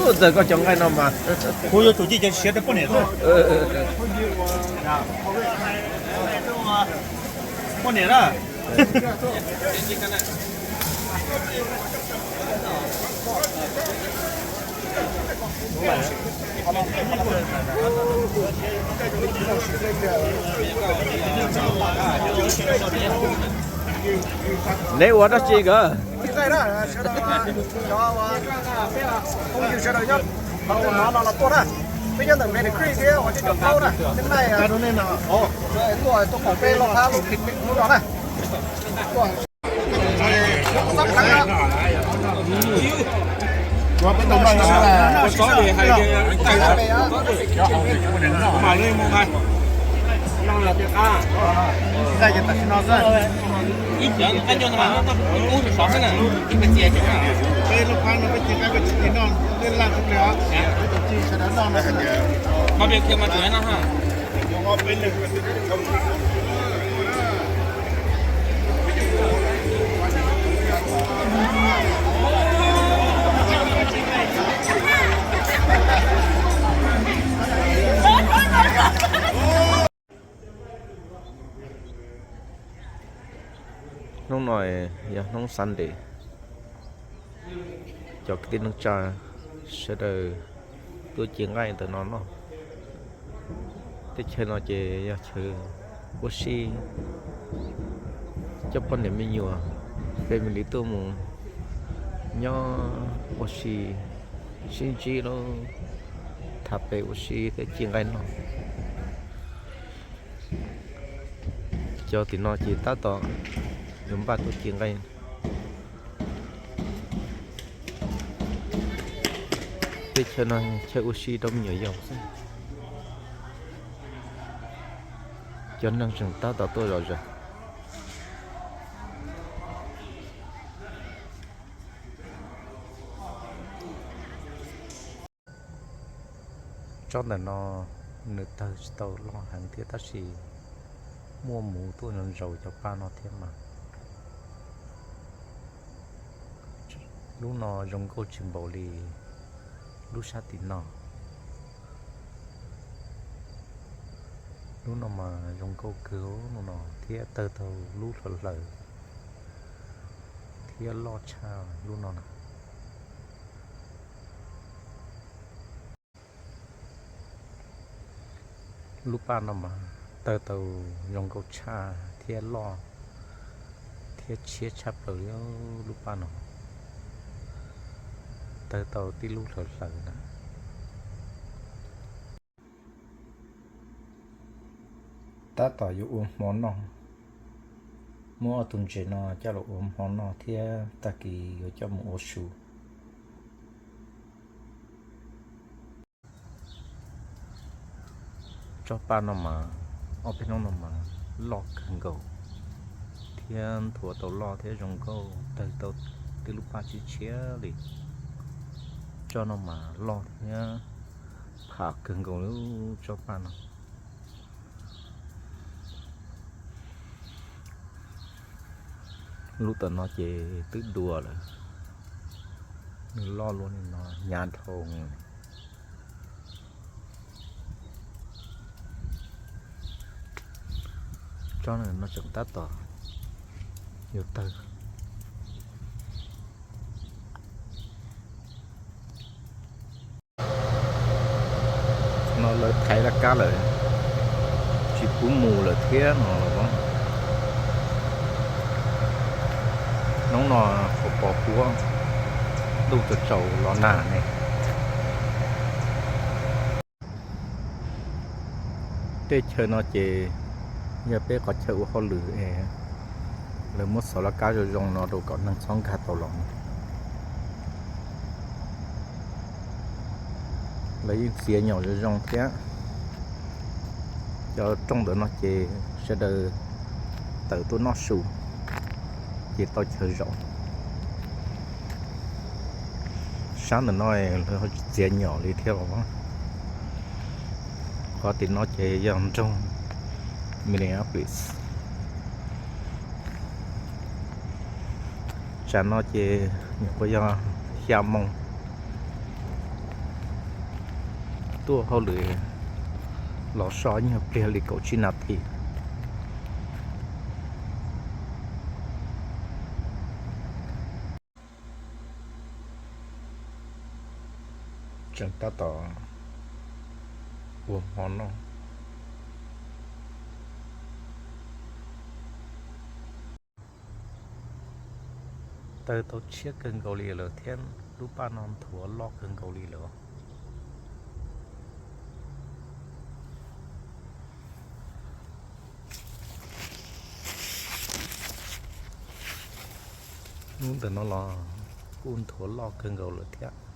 Ntxawg koj cov nqaij no mas kuv yuav tsum cia cov siav rau poj niam xwb. Poj niam na. Neb ua dab tsi nkawd? Peb nyob ntawm Mary Creek thiab uas cov plaub na, tej nai tuaj tuaj koom peb loj hab lub pig pig hnub no na. Ib cov nqaij nyob no mas noj kub sov xwb na, ib pab txia cov na. Peb lub pab no peb ceg nqaij peb tsis ceg noj, twb laj tsis pliag, peb cog tsis sawv daws noj no. Barbecue mas tsuas noj ha. Hnub no yog hnub Sunday, cov kwv tij neej tsa sawv daws tuaj ci nqaij ntawm no noj. Teb chaws no ces yog chaw ua si, coj poj niam me nyuam, family tuaj mus nyob ua si, sib ntsib lub, tham pem ua si thiab ci nqaij noj. Cov tim no ces tab tom yuav npaj tuaj ci nqaij. Teb chaws no chaw ua si rau me nyuam yaus xwb. Cov neeg tseem tab tom tuaj zom zaws. Tsob ntawm no nws tawg tsis tau loj heev thiab tab sis muaj muv tuaj ntsaus ntsaus cov paj no thiab mas. Lub no zoo nkauj tsis npaum li lub sab tim no. Lub no mas zoo nkauj kawg lub no thiab tawg tau lub hlaws hlaws thiab loj tshaj lub no na. Lub paj no mas tawg tau zoo nkauj tshaj thiab loj thiab tshiab tshaj plaws li. Lub paj no tawg tau tib lub hlaws hlaws na. Tab tom yuav ua hmo noj, muab ob tug ntses no coj los ua hmo noj thiab tag kis yuav coj mus ua su. Tsob paj no mas, ob peb hnub no mas loj kawg nkaus thiab nthuav tau loj thiab zoo nkauj tawg tau tib lub paj tshiab tshiab li. Tsob no mas loj thiab pham kawg nkaus li tsob paj no. Lub tom no ces twb dua lawm, nws loj luaj li no hnyav dhau. Tsob no tseem tab tom yuav tawg. No lawv thaiv laj kab lawm, tsis pub mus lawm thiab no los. Hnub no qhov pos huab, ntuj tsaus tsaus los nag ne. Tej chaw no ces yog peb qhov chaw ua hauj lwm es lawv muab xov laj kab zoo zoo no rau kom neeg txhob nkag tau los. Lawv yeej txiav nyom zoo zoo thiab. Cov rooj ntawm no ces sawv daws tawm tuaj noj su ces tau chaw zaum. Sab ntawm no lawv ho tsis txiav nyom li thiab los. Qhov tim no ces yog nroog Minneapolis. Tsam no ces nyuam qhuav yog xya moo. Tuaj hauj lwm los so nyuag pliag li kaum tsib nas this. Tseem tab tom ua hmo noj. Taw tau tshiab kawg nkaus li lawm thiab lub paj no nthuav loj kawg nkaus li lawm. Hnub ntawm no los kuj nthuav loj kawg nkaus lawm thiab.